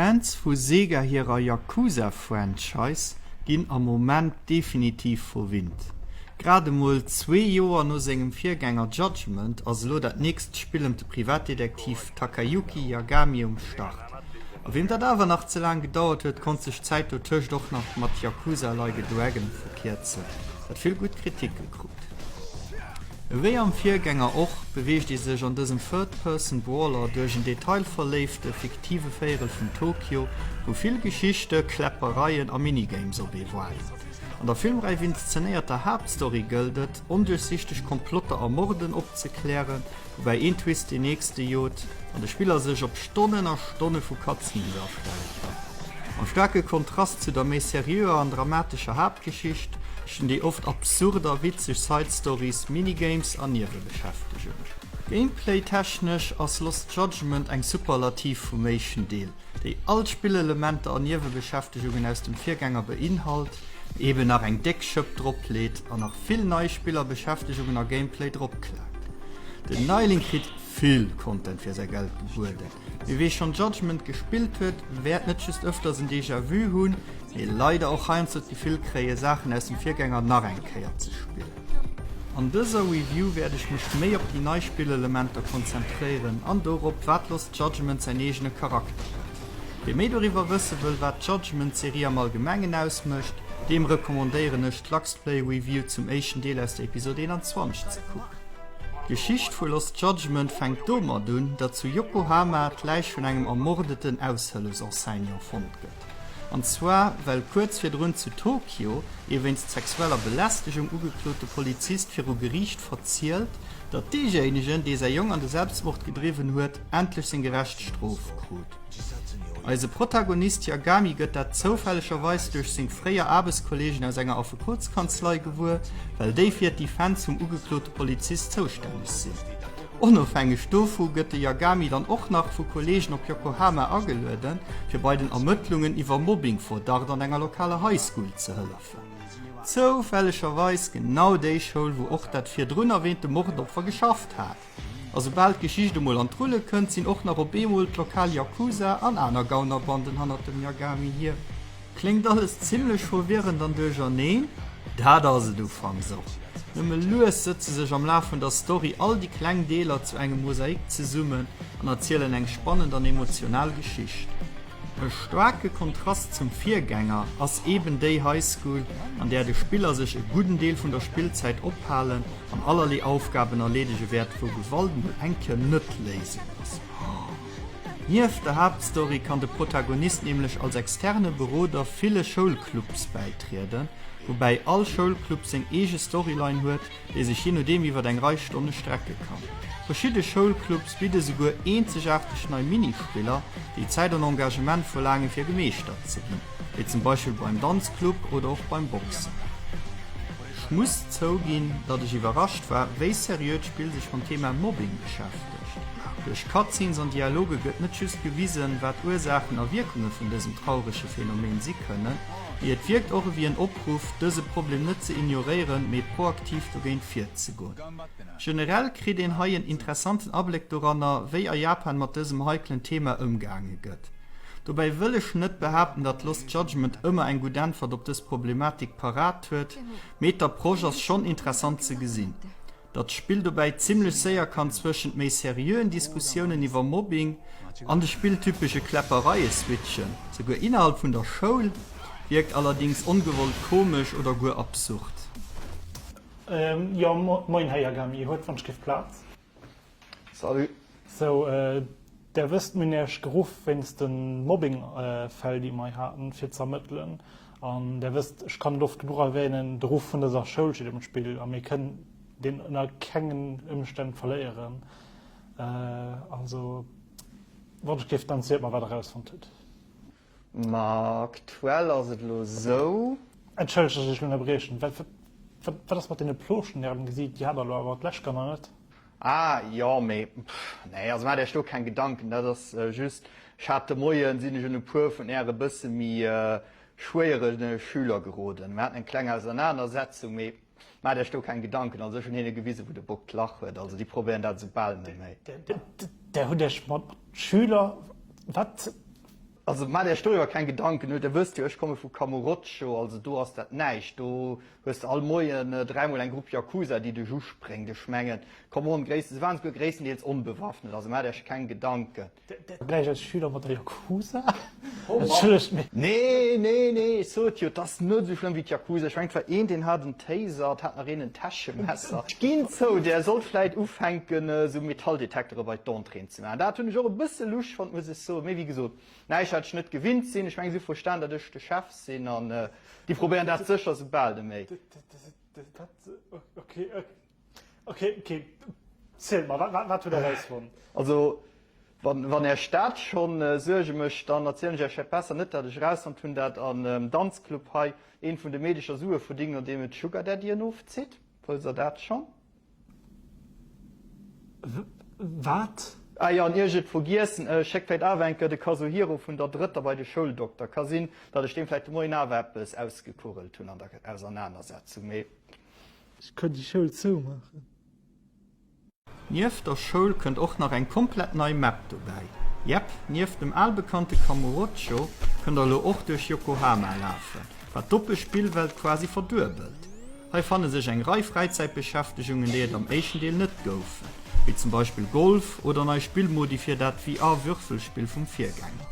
Fans vu Sega hirer Yakuza-Franchise ginn am Moment definitiv verwinnt. Grad emol zwee Joer no sengem Virgänger Judgment ass elo dat nächst Spill ëm de Privatdetektiv Takayuki Yagami um Start. A weem dat awer nach ze laang gedauert huet, konnt sech d'Zäit dotëscht och nach mat Yakuza Like a Dragon verkierzen, dat vill gutt Kritike krut. Ewéi am Virgänger och, beweegt ee sech an dësem Third-Person-Brawler duerch en detailverléifte, fiktive Véierel vun Tokio, wou vill Geschichte, Kläppereien a Minigames op ee waarden. An der filmräif inszenéierter Haaptstory gëllt et, onduerchsichteg Komplotter a Morden opzeklären, woubäi een Twist deen nächste jot an de Spiller sech op Stonnen a Stonne vu Cutscenes astelle kann. Am staarke Kontrast zu der méi seriöer an dramatescher Haaptgeschicht stinn déi oft absurd a witzeg Side-Stories, Minigames an Niewebeschäftegungen. Gameplay-technesch ass Lost Judgment eng Superlativ vum éischten Deel, déi all d'Spillelementer an Niewebeschäftegungen aus dem Virgänger beinhalt, mee eben nach eng déck Schëpp drop leet an nach vill nei Spiller, Beschäftegungen a Gameplay drop klaakt. Den Neiling kritt vill Content fir säi Geld gebueden, mee wee schonn Judgment gespillt huet, wäert net just ëfters en Déjà-vu hunn, mee leider och heiansdo d'Gefill kréien, Saachen aus dem Virgänger nach eng Kéier ze spillen. An dëser Review wäert ech mech méi op déi nei Spillelementer konzentréieren an dorop, wat Lost Judgment säin eegene Charakter gëtt. Wie méi doriwwer wësse wëll, wat d'Judgment-Serie am Allgemengen ausmécht, deem recommandéieren ech, d'Luxplay Review zum éischten Deel aus der Episode 21 ze kucken. D'Geschicht vu Lost Judgment fänkt domat un, datt zu Yokohama d'Läich vun engem ermordeten Aushëllefsenseignant fonnt gëtt. An zwar well kuerz virdrun zu Tokio ee wéinst sexueller Belästegung ugeklote Polizist viru Geriicht verzielt, datt deejéinegen, dee säi Jong an de Selbstmord gedriwwen huet, endlech seng gerecht Strof krut. Eise Protagonist Yagami gëtt dat zoufällegerweis duerch seng fréier Aarbechtskolleegen aus enger Affekotskanzlei gewuer, well déi fir d'Defense vum ugeklote Polizist zoustänneg sinn. Onofhängeg dovu gëtt de Yagami dann och nach vu Kolleegen op Yokohama agelueden, fir bei den Ermëttlungen iwwer Mobbingverdacht an enger lokaler High School ze hëllefen. Zoufällegerweis genau déi Schoul, wou och dat virdrun erwähnte Mordopfer geschafft hat. A soubal d'Geschicht emol an d'Rulle kënnt, sinn och nach op eemol d'lokal Yakuza an aner Gaunerbanden hannert dem Yagami hier. Kléngt alles zimlech verwirrend an duercherneen? Dat ass et ufanks och. Nëmme lues sëtze sech am Laf vun der Story all déi kleng Deeler zu engem Mosaik zesummen an erzielen eng spannend an emotional Geschicht. E staarke Kontrast zum Virgänger ass eben déi High School, an där de Spiller sech e gudden Deel vun der Spillzäit ophalen an allerlee Aufgaben erleedege wäert, wou Gewalt mol eng Kéier net d'Léisung ass. Nieft der Haaptstory kann de Protagonist nämlech als externe Beroder ville Schoulclubs bäitrieden, woubäi all Schoulclub seng eege Storyline huet, déi sech jee nodeem iwwer eng Rei Stonne strecke kann. Verschidde Schoulclubs bidde souguer eenzegaarteg nei Minispiller, déi Zäit an Engagement verlaange fir gemeeschtert ze ginn, wéi zum Beispill beim Danzclub oder och beim Boxen. Ech muss zouginn, datt ech iwwerrascht war, wéi seriö d'Spill sech mam Thema Mobbing beschäftegt. Duerch Cutscenes an Dialoge gëtt net just gewisen, wat Ursaachen a Wierkunge vun dësem traurege Phänomen si kënnen, mee et wierkt och ewéi en Opruff, dëse Problem net ze ignoréieren, mee proaktiv dogéint virzegoen. Generell kritt een hei en interessanten Abléck doranner, wéi a Japan mat dësem heiklen Thema ëmgaange gëtt. Dobäi wëll ech net behaapten, datt Lost Judgment ëmmer eng gutt Äntwert op dës Problematik parat huet, mee d'Approche ass schonn interessant ze gesinn. Datt d'Spill dobäi zimmlech séier kann zwëschent méi seriöen Diskussiounen iwwer Mobbing an de spilltypesche Kläppereie switchen, souguer innerhalb vun der Schoul, wierkt allerdings ongewollt komesch oder guer absurd. Jo, moien Här Yagami, huet wann ech géif Plaz. Salut. Sou, Der wësst, mir hunn Iech geruff wéinst de Mobbing-Fäll, déi mer hei haten, fir ze ermëttelen. An Der wësst, ech kann et oft genuch erwänen, de Ruff vun dëser Schoul steet um Spill a mir kënnen deen ënner kengen Ëmstänn verléieren. Also, wann ech géif, dann zielt mer, wat Der erausfonnt hutt. Ma aktuell ass et elo esou. Entschëllegt, datt ech Iech elo ënnerbriechen. Wat, wat, wat ass mat deene Plooschten, déi Der am Gesiit? Déi hat Der elo awer d'lescht Kéier nach net. Ah jo, mee pff, nee, also maacht Iech do keng Gedanken, dat ass just, ech hat de Moien, sinn ech un e puer vun Äre bësse méi schwéiere Schüler geroden. Mir haten eng kleng Ausernanersetzung, mee maacht Iech do keng Gedanken, also ech hunn hinne gewisen, wou de Bock d'Lach huet, also déi probéieren dat esou bal net méi. Der hutt Iech mat Schüler, wat? Also maacht Iech doriwwer keng Gedanken, Dir wësst jo, ech komme vu Kamurocho, also do ass dat näischt. Do hues de all Moien dräimol eng Grupp Yakuza, déi dech uspréngt. Ech mengen, come on, gréisste, se waren souguer gréisstendeels onbewaffnet, also maacht Iech keng Gedanken. Vergläicht eis Schüler mat der Yakuza? Entschëllegt, mee. Nee, nee, nee, ech sot jo, et ass net esou schlëmm wéi d'Yakuza. Ech mengen, et war een, deen hat en Taser, et hat nach een en Täschemesser. Ech ginn zou, där sollt vläit ufänken, esou Metalldetektere bei d'Entréeën ze maachen. Dat hunn ech och e bësse lusch fonnt, muss ech soen. Mee wéi gesot, näischt, wat ech net gewinnt sinn. Ech mengen, si hu verstan, datt ech de Chef sinn an déi probéieren dat sécher esou bal de méi. Wat? Okay, Ok, ok, ziel mer, wat, wat hutt der erausfonnt? Also, wann, wann Äech dat schonn Suerge mécht, dann erzielen ech Äech vläicht besser net, dat ech erausfonnt hunn, dat am Danzclub hei eent vun de Meedecher Sue verdingt, an deem et Sugar-Daddyen ofzitt. Wëllt Der dat schonn? Wat? Ah jo, an ier ech et vergiessen, schéckt vläicht awer eng Kéier de Kazuhiro vun der Drëtter bei de Schouldokter. Ka sinn, datt ech deem vläicht de Moien awer eppes ausgekurrelt hunn an der Ausernanersetzung, mee. Ech kënnt déi Schoul zoumaachen. Nieft der Schoul kënnt och nach eng komplett nei Map dobäi. Jep, nieft dem albekannte Kamurocho kënnt der elo och duerch Yokohama lafen, wat d'oppe Spillwelt quasi verduebelt. Hei fanne sech eng Rei Fräizäitbeschäftegungen, déi et am éischten Deel net goufen, wéi zum Beispill Golf oder nei Spillmodi fir dat VR-Würfelspill vum Virgänger.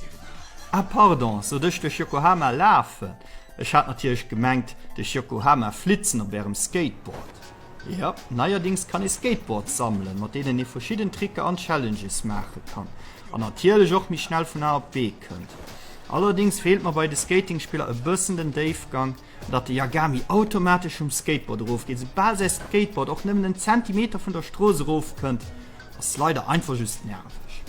Ah pardon, sot ech duerch Yokohama lafen? Ech hat natierlech gemengt duerch Yokohama flitzen op ärem Skateboard. Jo, neierdings kann ee Skateboards sammelen, mat deenen ee verschidden Tricker an Challenges maache kann. An natierlech och méi schnell vun A op B kënnt. Allerdings feelt mer bei de Skating-Spiller e bëssen den Déifgang, an datt de Yagami automatesch vum Skateboard erofgeet, soubal säi Skateboard och nëmmen en Zentimeter vun der Strooss erofkënnt. Ass leider einfach just nerveg.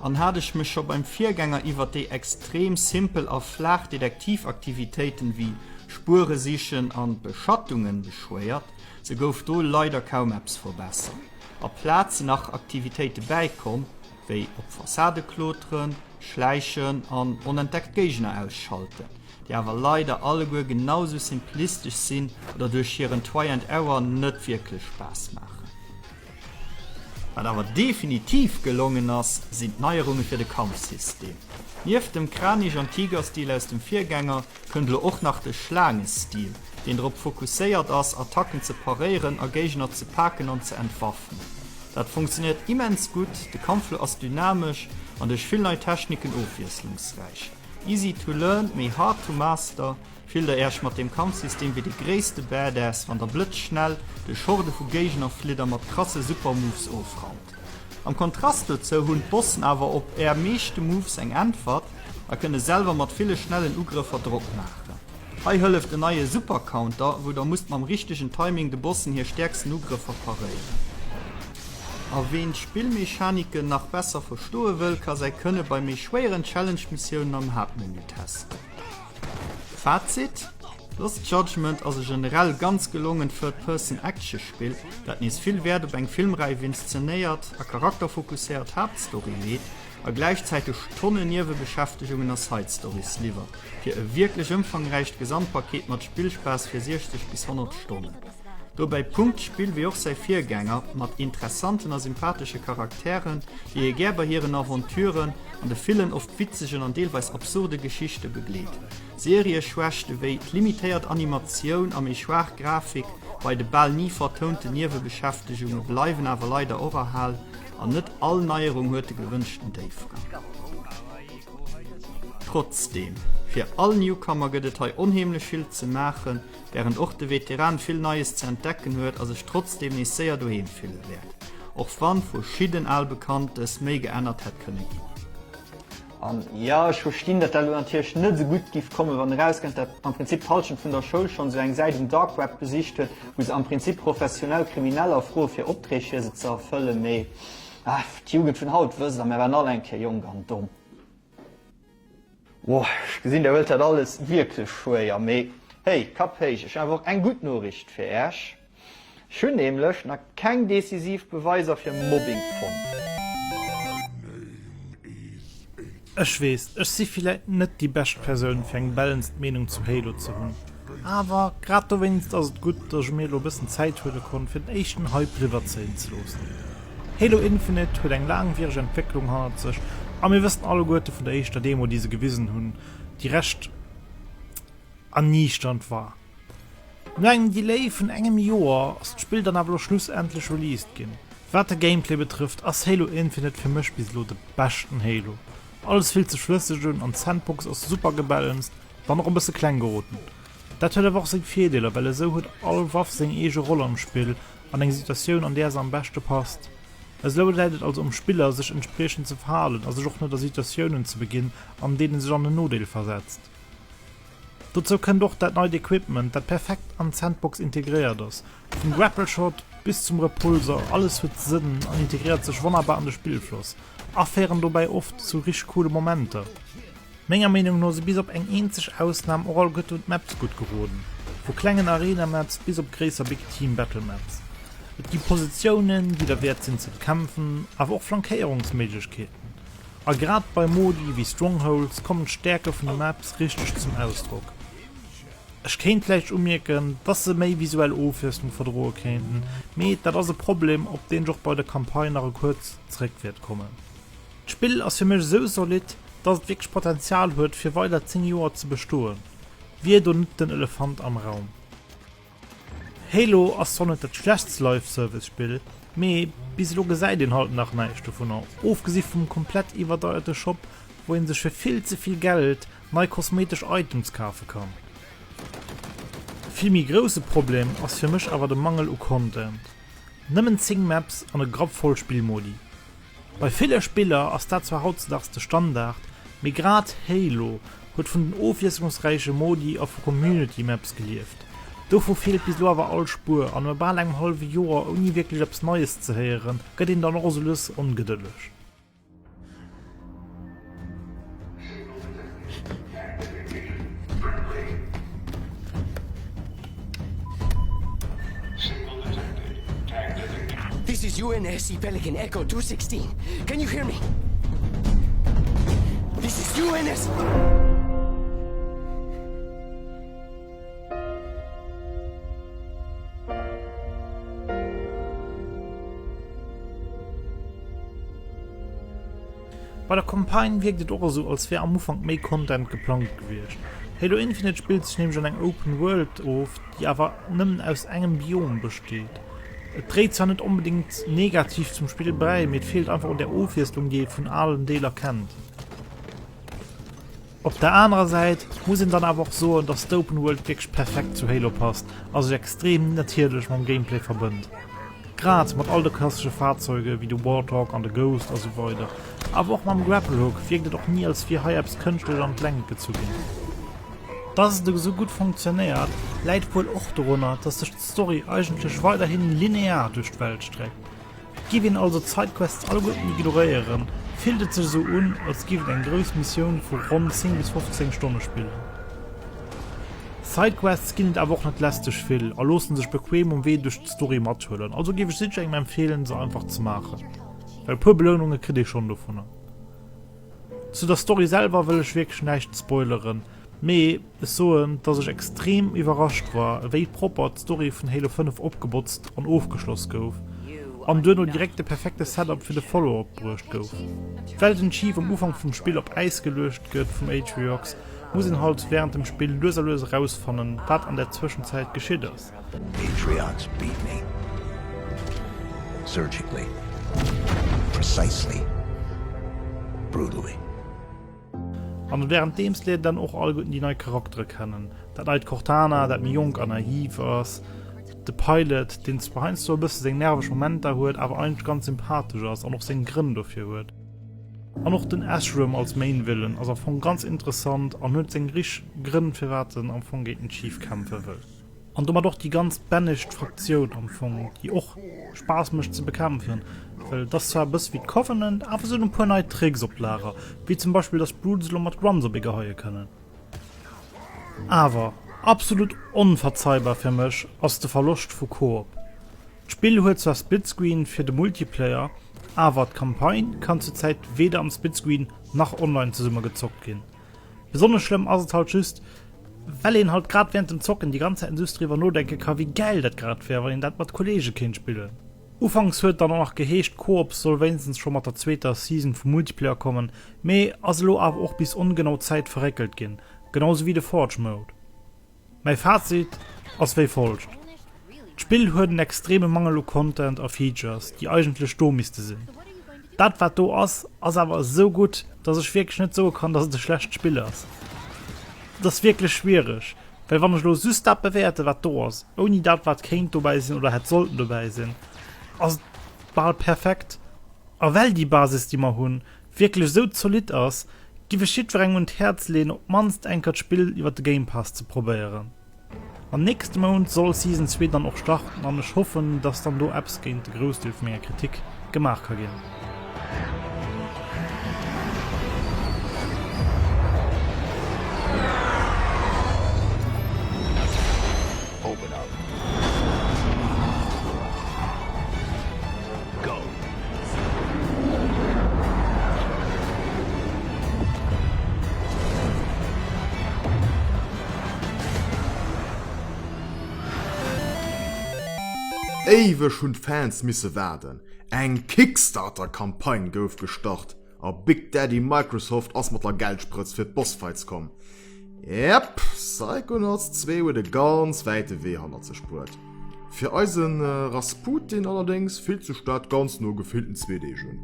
An hat ech mech scho beim Virgänger iwwert déi extrem simpel a flaach Detektivaktivitéiten wéi Spuere sichen an Beschattungen beschwéiert, sou gouf do leider kaum eppes verbessert. Aplaz sinn nach Aktivitéite bäikomm, wéi op Fassade kloteren, schläichen an onentdeckt Géigner ausschalten, déi awer leider alleguer genau sou simplistesch sinn oder duerch hiren Try and Error net wierklech Spaass maachen. Wat awer definitiv gelongen ass, sinn d'Neierunge fir de Kampfsystem. Nieft dem Kranich an Tiger-Stil aus dem Virgänger kënnt elo och nach de Schlaange-Stil, deen drop fokusséiert ass, Attacken ze paréieren a Géigner ze paken an ze entwaffnen. Dat funktionéiert immens gutt, de Kampfflow ass dynamesch an duerch vill nei Techniken ofwiesslungsräich. Easy to learn, mee hard to master. Fillt der Äech mat deem Kampfsystem wéi de gréisste Badass, wann der blëtzschnell duerch Horde vu Géigner flitt a mat krasse Super-Moves ofraumt. Am Kontrast dozou hunn d'Bossen awer op är meeschte Moves eng Äntwert a kënne selwer mat ville schnellen Ugrëffer Drock maachen. Hei hëlleft en neie Super-Counter, wou der musst mam richtegen Timing de Bossen hir stäerksten Ugrëffer paréieren. A ween d'Spillmechaniken nach besser verstoe wëll, ka säi Kënne bei méi schwéieren Challenge-Missiounen am Haaptmenü testen. Fazit, Lost Judgment ass e generell ganz gelongent Third-Person-Action-Spill, dat nees vill Wäert op eng filmräif inszenéiert a charakterfokusséiert Haaptstory leet a gläichzäiteg Tonnen Niewebeschäftegungen a Side-Storys liwwert, fir e wierklech ëmfangräicht Gesamtpaket mat Spillspaass fir 60 bis 100 Stonnen. Dobäi punkt d'Spill wéi och säi Virgänger mat interessanten a sympathesche Charakteren, déi ee gär bei hiren Aventuren an de villen oft witzegen an deelweis absurde Geschichte begleet. Serieschwächte wéi d'limitéiert Animatioun a méi schwaach Grafik bei de bal ni vertounten Niewebeschäftegunge bleiwen awer leider och erhal an net all Neierung huet de gewënschten Déifgang. Trotzdeem, fir all Newcomer gëtt et hei onheemlech vill ze maachen, Wärend och de Veteran vill Neies ze entdecken huet a sech trotzdeem nees séier doheem fille wäert, och wann verschidden al Bekanntes méi geännert hätt kënne ginn. An jo, ech verstinn, datt dat elo natierlech net esou gutt giff kommen, wann erauskënnt, datt am Prinzip d'Hallschent vun der Schoul schonn esou eng Säit um Dark Web besicht huet, wou se am Prinzip professionell Krimineller froe fir Opträg fir se ze erfëllen. Mee d'Jugend vun haut, wësst der, mär waren all eng Kéier jonk an domm. Woah, ech gesinn der huelt dat alles wierklech schwéier, mee hey, Kapp héich, ech hunn awer och eng gutt Noriicht fir Äech, ech hunn nämlech nach keng decisiv Beweiser fir Mobbing fonnt. Ech weess, ech si villäit net déi bescht Persoun fir eng balanced Meenung zu Halo ze hunn, awer grad dowéinst ass et gutt, dass ech mir elo e bëssen Zäit huele konnt fir den éischten Hype eriwwerzéien ze loossen. Halo Infinite huet eng laangwiereg Entwécklung hannert sech. A mir wëssen alleguerte vun der éischter Demo, déi se gewisen hunn, déi recht erniichternd war. No engem Delay vun engem Joer ass d'Spill dann awer elo schlussendlech released ginn. Wat de Gameplay betrëfft ass Halo Infinite fir mech bis elo de beschten Halo. Alles fillt sech flësseg un an d'Sandbox ass super gebalanced, wann och e bësse kleng geroden. Dat huet awer och seng Virdeeler, well esou huet all Waff seng eege Roll am Spill an eng Situatioun an där se am beschte passt. Esou läit et also um Spiller sech entspriechend ze verhalen a sech och net a Situatiounen ze beginn an deenen sech an en Nodeel versetzt. Dozou kënnt och dat neit Equipment, dat perfekt an d'Sandbox integréiert ass. Vum Grapple Shot bis zum Repulsor, alles huet Sënn an integréiert sech wonnerbar an de Spillfloss a féieren dobäi oft zu richteg coole Momenter. Menger Meenung no si bis op eng eenzeg Ausnam och alleguerten d'Maps gutt geroden, vu klengen Arena Maps bis op gréisser Big Team Battle Maps. Et gi Positiounen, déi derwäert sinn ze bekämpfen, awer och Flankéierungsméiglechkeeten. A grad bei Modi wéi Strongholds kommen d'Stäerke vun de Maps richteg zum Ausdrock. Ech kéint vläicht umierken, dass se méi visuell Ofwiesslung verdroe kéinten, mee dat ass e Problem, op deen ech och bei der Campagne nach e kuerz zeréck wäert kommen. D'Spill ass fir mech esou solid, dass et wierklech Potenzial huet fir weider 10 Joer ze bestoen. Wier do net den Elefant am Raum? Halo ass zwar net dat schlechtst Live Service Spill, mee bis elo gesäit een halt nach näischt dovunner, ofgesi vum komplett iwwerdeierte Shop wou een sech fir vill ze vill Geld nei kosmetesch Items kafe kann. E vill méi grousse Problem ass fir mech awer de Mangel u Content. Nëmmen 10 Maps an e Grapp voll Spillmodi. Bei ville Spiller ass dat zwar hautzedaags de Standard, mee grad Halo huet vun den ofwiesslungsräiche Modi a vu Community Maps gelieft. Dovu feelt bis elo awer all Spuer an no bal engem hallwe Joer ouni wierklech eppes Neies ze héieren, gëtt een dann och esou lues ongedëlleg. This is UNSC Pelican Echo 216. Can you hear me? This is UNS. Bei der Campagne wierkt et och esou, als wär am Ufank méi Content geplangt gewiescht. Halo Infinite spillt sech nämlech an eng Open World of, déi awer nëmmen aus engem Biom besteet. Et dréit zwar net onbedéngt negativ zum Spill bäi, mee et feelt einfach un der Ofwiesslung, déi ee vun alen Deeler kennt. Op der anerer Säit muss een dann awer och soen, dass d'Open World wierklech perfekt zu Halo passt a sech extrem natierlech mam Gameplay verbënnt. Grad mat all de klassesche Fahrzeuge wéi de Warthog an de Ghost a sou weider, awer och mam Grapple Hook wierkt et och ni als wier hei eppes kënschtlech an d'Längt gezu ginn. Dass et esou gutt funktionéiert, läit wuel och dorunner, dass sech d'Story eigentlech weiderhin linear duerch d'Welt streckt. Giff een also d'Sidequests alleguerten ignoréieren, fillt et sech esou un, als giff een eng grouss Missioun vu ronn 10 bis 15 Stonne spillen. Sidequests ginn et awer och net lästeg vill a loossen sech bequem um Wee duerch d'Story mathuelen, also giff ech sicher engem empfeelen se einfach ze maachen, well e puer Beloununge kritt ee schonn dovunner. Zu der Story selwer wëll ech wierklech näischt spoileren, mee ech soen, dass ech extrem iwwerrascht war, ewéi propper d'Story vun Halo 5 opgebotzt an ofgeschloss gouf an duerno direkt de perfekte Setup fir de Follow-up bruecht gouf. Well den Chief am Ufank vum Spill op Äis geluecht gëtt vum Atriox, muss een halt wärend dem Spill lues a lues erausfannen, wat an der Zwëschenzäit geschitt ass. Atriox beat me. Surgically. Precisely. Brutally. An währenddeems léiert een dann och alleguerten déi nei Charaktere kennen. Dat neit Cortana, dat méi jonk an naiv ass, de Pilot, deen zwar heiansdo e bësse seng nerveg Momenter huet, awer eigentlech ganz sympathesch ass an och seng Grënn dofir huet. An och den Esrum als Main Villain ass am Fong ganz interessant an huet seng richteg Grënn firwat en am Fong géint den Chief kämpfe wëll. An domat och déi ganz Banished Fraktioun am Fong, déi och Spaass mécht ze bekämpfen, well et ass zwar e bësse wéi d'Covenant, awer se hunn e puer nei Tricks op Lager, wéi zum Beispill dass d'Brutes elo mat Grunts op ee geheie kënnen. Awer absolut onverzeihbar fir mech ass de Verloscht vu Koop. D'Spill huet zwar Splitscreen fir de Multiplayer, awer d'Campagne kann zur Zäit weder am Splitscreen nach online zesumme gezockt ginn. Besonnesch schlëmm ass et halt just, well een halt grad während dem Zocken déi ganz Zäit just driwwer nodenke ka wéi gäil dat grad wär, wann een dat mat Kollege kéint spillen. Ufanks huet dann och nach geheescht Koop soll wéinstens scho mat der zweeter Season vum Multiplayer kommen, mee ass elo awer och bis ongenau Zäit verréckelt ginn, genau sou wéi de Forge Mode. Mäi Fazit ass wéi folgt, D'Spill huet en extreme Mangel u Content a Features, déi eigentlech do misste sinn. Dat wat do ass, ass awer esou gutt, dass ech wierklech net soe kann, dass et e schlecht Spill ass. Et ass wierklech schwiereg, well wann ech elo just dat bewäerte wat do ass, ouni dat wat kéint dobäi sinn oder hätt sollten dobäi sinn, ass et bal perfekt. A well déi Basis déi mer hunn, wierklech esou zolidd ass, giff ech jiddwerengem un d'Häerz leeën op d'mannst eng Kéier d'Spill iwwert de Game Pass ze probéieren. Am nächste Mount soll Season 2 dann och starten an ech hoffen dass dann do eppes géint de Groussdeel vu menger Kritik gemaach ka ginn. Éiweg hunn d'Fans misse waarden, eng Kickstarter-Campagne gouf gestart a Big Daddy Microsoft ass mat der Geldsprëtz fir d'Boss-Fights komm. Yep, Psychonauts 2 huet e ganz wäite Wee hannert sech bruet. Fir eise Rasputin allerdéngs fillt sech dat Ganzt no gefillten zwee Deeg un.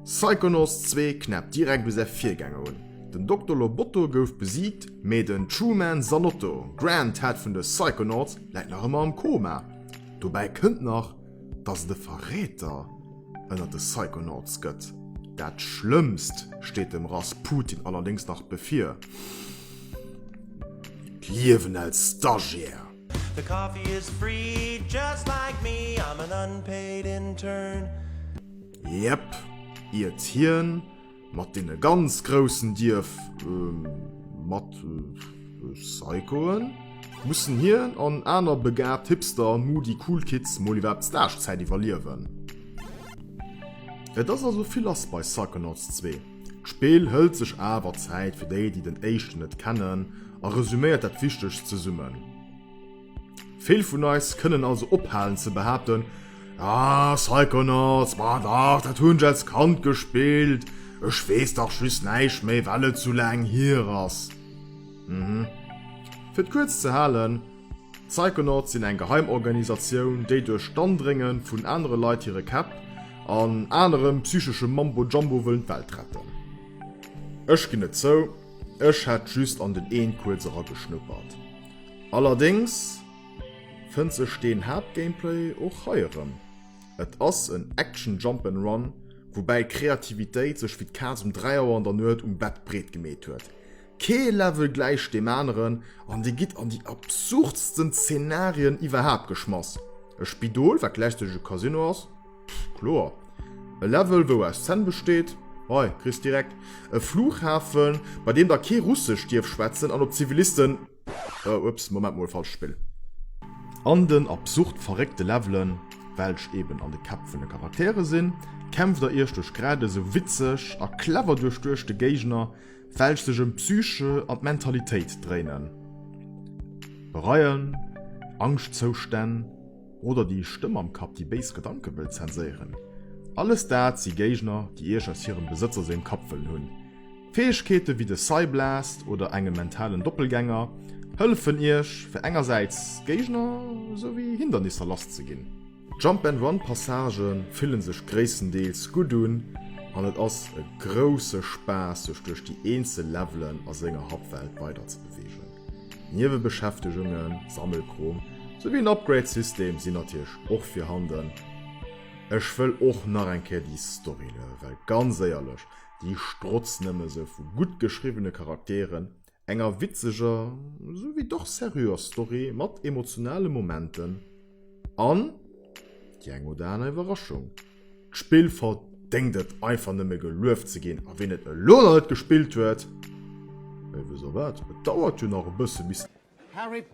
Psychonauts 2 knäppt direkt u säi Virgänger un. Den Dokter Loboto gouf besiegt, mee den Truman Zanotto, Grand Head vun de Psychonauts, läit nach ëmmer am Koma. Dobäi kënnt nach, dass et e Verräter ënnert de Psychonauts gëtt. Dat Schlëmmst steet dem Rasputin allerdéngs nach bevir, D'Liewen als Stagiaire. The coffee is free, just like me, I'm an unpaid intern. Jep, iert hien Mat deene ganz Groussen dierf, mat Psychoen, mussen hien an aner begaabt Hipster, moody cool Kids mol iwwerhaapt d'Stagezäit iwwerliewen. Et ass also vill lass bei Psychonauts 2. D'Spill hëlt sech awer Zäit fir déi, déi den éischten net kennen a resuméiert dat Wichtegst zesummen. Vill vun eis kënnen also ophalen ze behaapten, Ah, Psychonauts, ma dach, dat hunn ech als Kand gespillt, ech weess dach just näischt méi, well et sou laang hier ass. Mhm. Fir et kuerz ze halen, D'Psychonauts sinn eng Geheimorganisatioun, déi duerch d'Andrénge vun anere Leit hire Käpp an anerem psychesche Mambo-Jumbo wëllen d'Welt retten. Ech ginn et zou, ech hat just an den een kuerz erageschnuppert. Allerdéngs fënnt sech deen Haaptgameplay och hei erëm. Et ass en Action Jump and Run, woubäi d'Kreativitéit sech wéi d'Kaz um 3 Auer an der Nuet um Bett breet gemeet huet. Kee Level gläicht deem aneren an dir gitt an déi absurdsten Zenarien iwwerhaapt geschmass. E Spidol, wat gläichzäiteg e Casino ass? Pff, kloer. E Level, wou aus Zänn besteet? Hei, kriss direkt. E Flughafen, bei deem der kee Russesch dierf schwätzen an op Zivilisten. Ups, Moment mol, falscht Spill. An den absurd verréckte Levelen, welch eben an de Käpp vun de Charaktere sinn, kämpft der iech duerch grad esou witzeg a clever duerchduechte Géigner, welch sech ëm d'Psyche an d'Mentalitéit dréinen. Bereien, Angschtzoustänn oder déi Stëmm am Kapp, déi béis Gedanke wëll zenséieren, alles dat si Géigner, déi iech aus hirem Besëtzer sengem Kapp wëllen hunn. Fäegkeete wéi de Psyblast oder engem mentalen Doppelgänger hëllefen iech, fir engersäits Géigner esouwéi Hindernisser lass ze ginn. D'Jump and Run Passagë fillen sech gréisstendeels gutt un an et ass e grousse Spaass sech duerch déi eenzel Levelen a senger Hubwelt weider ze beweegen. Niewebeschäftegungen, Sammelkrom souwéi en Upgrade System sinn natierlech och virhanden. Ech wëll och nach eng Kéier déi Story luewen, well ganz éierlech, Déi strotzt nëmme sou vu gutt geschriwwene Charakteren, enger witzeger souwéi doch seriöer Story mat emotionale Momenten an déi eng oder aner Iwwerraschung. D'Spill verdéngt et einfach nëmme gelueft ze ginn a ween et elo nach net gespillt huet, mee wësst wat, et dauert jo nach e bësse bis. Harry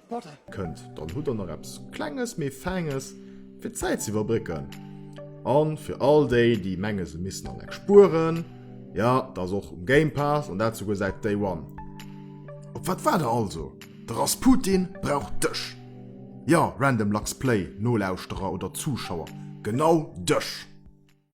Potter. Kënnt, dann hutt der nach eppes Klenges mee Fenges fir d'Zäit ze iwwerbrécken. An fir all déi, déi menge se missten an eck spueren, jo, et ass och um Game Pass an dat souguer säit Day One. Op wat waart der also? De Rasputin brauch dech! Jo, Random Lux Play Nolauschterer oder Zuschauer, genau dech!